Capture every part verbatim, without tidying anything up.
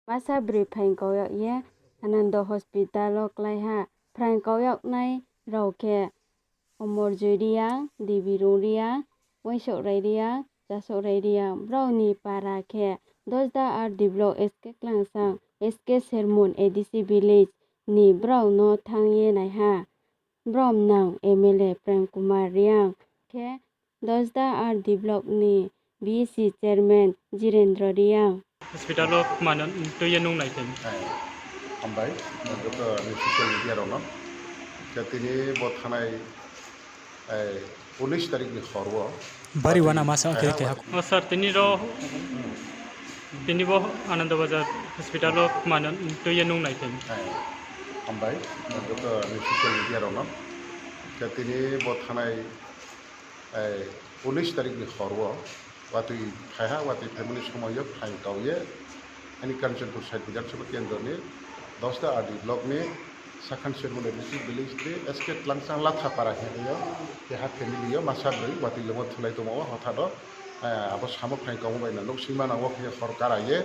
masa broi phaing kau yag ye Anando Hospital wo klái ha. Phaing kau yagnai rao khe Omorjoi Reang, Debirung Reang, Uaingsouhrai Reang, Chasouhrai Reang. Brao ni para khe Dosda R D Block S K Klangsang, S K Sermon A D C Village ni brao no thanng ye nai ha. Brao mnang M L A Prem Kumar Reang khe Dosda R D Block ni B C Chairman Jirendra Reang. Hospital wo mano tui ye nung nai khe. Hambai, joto ni social media rao no. Khe tini bo thanai, unis tarik ni hor wo bari wana masa khe keha. O sir, tini ro, tini bo Anando Bazar Hospital wo mano tui ye nung nai khe. Hambai, joto ni social media rao no. Khe tini bo thanai, unis tarik ni hor wo watoi phai ha, watoi phaimo ni somoi yo phaing kau ye, aini Kanchanpur side Bidhan Sabha Kendro ni Dosda R D Block ni Sakhan Sermon A D C Village ni S K Tlangsang Lathapara hing ye keha family yo masa broi watoi lemo thulai tongmo wo hothat wo, abo samo phaing kaumo bai no nouhsingma nang wo khe hor kara ye,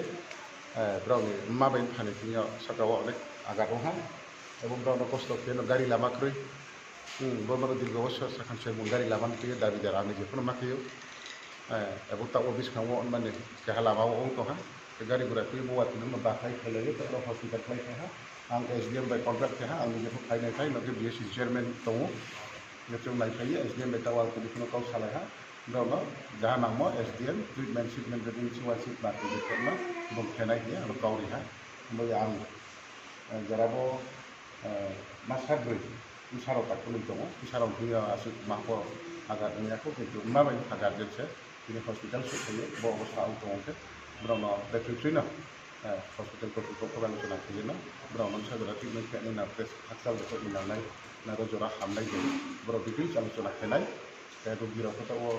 brao ni mma bai mpha ni thing yo saka wo onek agat ong ha. Abo brao no kosto khe no gari lama kroi. Bo mano dirgo bosor Sakhan Sermon gari lama ni tui ye dabidar ang ni je phano ma khe ou. Abo taoh wo buskang wo mani keha lama wo ong tong ha. Gari gura tui bo watoi no bakhlai khailai ye taoh no hospital khlai tong ha. Ang S D M bai contract khe ha, ang ni je pho phainai phai no khe B S C chairman tong ou. Chung naiphai ye S D M bai taoh ang tini phano kau salai ha. Brao no jaha nangmo S D M treatment treatment bedi ni si wansi ma tini phano bung khenai hing ye ano kau ri ha. Bo ye ang jera bo masa broi bsa rao takhu ni tong ou, bsa rao thing yo asuh ma pho agat ong ya khou, kintu mma bai mpha guardian se tini hospital souhphai ye bo obosta ong tong ou khe, brao no bekhri khroi no hospital kortritpokho bai alochona khe ye no brao no bsa jora treatment khe nai na, hakchal de khe nai na, nai ro jora hamnai de, brao details alochona khe nai, khe rugi rao pho taoh wo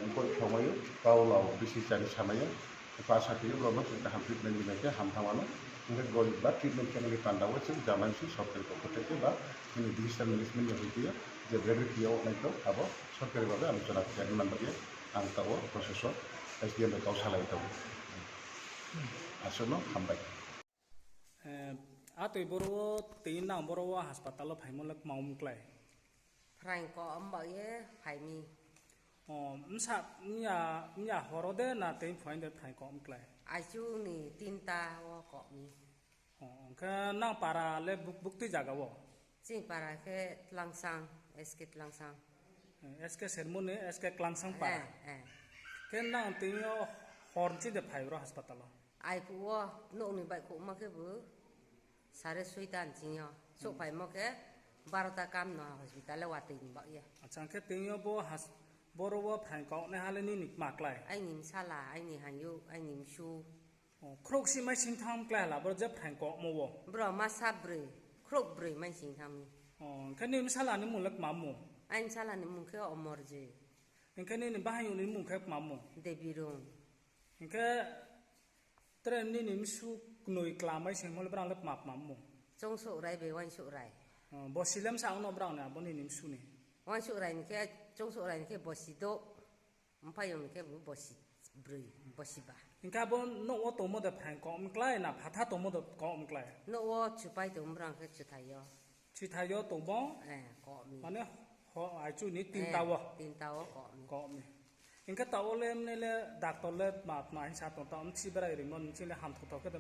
mkoih khaumai ou, kau lao bisi chari samai ou. Khe asa khe ye brao no chung kaham treatment ri nai khe ham thanng wa no. Hing khe gorib ba treatment khe nai ni panda wo chung jamai si sorkari pokho thai khe ba chini disaster management ni hoite je brekhe khe ye nai tong abo sorkari babe alochona khe man ba ye ang taoh wo process wo S D M bai kau salai tong ou. Asuh no hambai. Atoi boro wo tini nang boro wo hospital wo phaimo le kma ong klái? Phraing kom ba ye phai mi. O, msa, mya, mya hor wo de na tei phuaing de phraing kom klái? Aichu ni tinta wo kom mi. O, hing khe nang para le buk-, buktui zaga wo? Chini para khe Tlangsang, S K Tlangsang. S K Sermon ni S K Klangsang para. Khe nang tini yo hor nching de phai bro hospital wo? Aiphuh wo nouh ni baihkhouhma khe bu sare soita nching yo. Souhphaimo khe barota kam no hospital le watoi ni baoh ye. Acha, hing khe tini yo bo has-, boro wo phraing kom naiha le nini kma klái? Aini bsala, aini hanyouh, aini bsu. O, khrouhsi mai sing thanng klái hala boro je phraing kom wo? Bro masa broi, khrouh broi mai sing thanng mi. O, hing khe nini bsala ni mmung le kma mmung? Aini bsala ni mmung khe Omorjoi. Hing khe nini bahaing ni mmung khe kma mmung? Debirung. Hing khe tre nini bsu knoi kla mai singmo le brao le kma kma mmung? Choungsouhrai bai Uaingsouhrai. O, bosi le bsa ong no brao ni abo nini bsu ni? Uaingsouhrai ni khe, Choungsouhrai ni khe bosi douh. Mphaiyong ni khe bu bosi broi, bosi ba. Hing khe abo nouh wo tongmo de phraing kom klái na phatha tongmo de kom klái? Nouh wo chupai tong brao khe chuthai yo. Chuthai yo tongmo? Mane aichu ni tinta wo? Tinta wo kom mi. Hing khe taoh wo le mne le doctor le tma tma hing sa tong, taoh mchi brai rimo nching le hamthotho khe de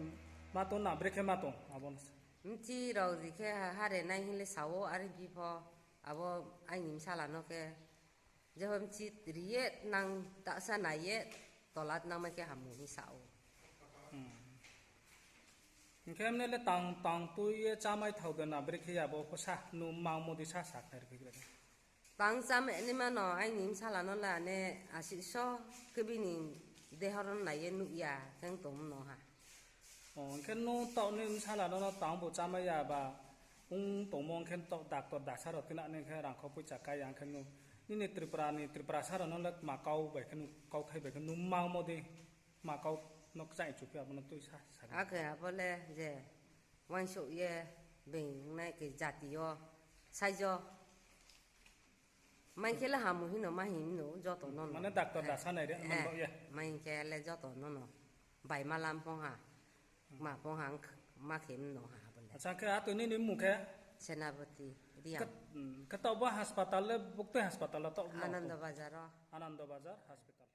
ma tong na brekhe ma tong abo no? Mchi rao ri khe ha, hare nai hing le sa ou, are phi pho abo aini bsala no khe jepho mchi ri ye nang tahsa nai ye tola nangmai khe hamu hing sa ou. Hing khe mne le tang, tang tui ye chámai thao de na brekhe ya bo pho sa, nung mangmo di sa sa khnari khe gra. Tang chámai naima no aini bsala no la ne asih so khe bini dehor no nai ye nuh ya khe tong no ha. O, hing khe nung taoh ni bsala no, no tang bo chámai ya ba ong tongmo, hing khe taoh doctor dasa rao tina ni khe rangkho poicha kai ya, hing khe nung nini Tripura ni, Tripurasa rao no le kma kau bai khe nung, kauthai bai khe nung mangmo di, kma kau no kchaih chuphi abo no tui sa, sa. Akhe abo le je uaingsouh ye being nai khe jati yo, saijo. Mai khe le hamu hing no, ma hing no, joto no no. Mane doctor dasa nai re, man baoh ye. Mai khe le joto no no. Bai ma lam phong ha. Ma pho hang ma khe mno ha abo le. Acha, khe atoi nini mmung khe? Senapati Reang. Khe taoh bo hospital le buktui hospital wo taoh no? Anando Bazar wo. Anando Bazar hospital.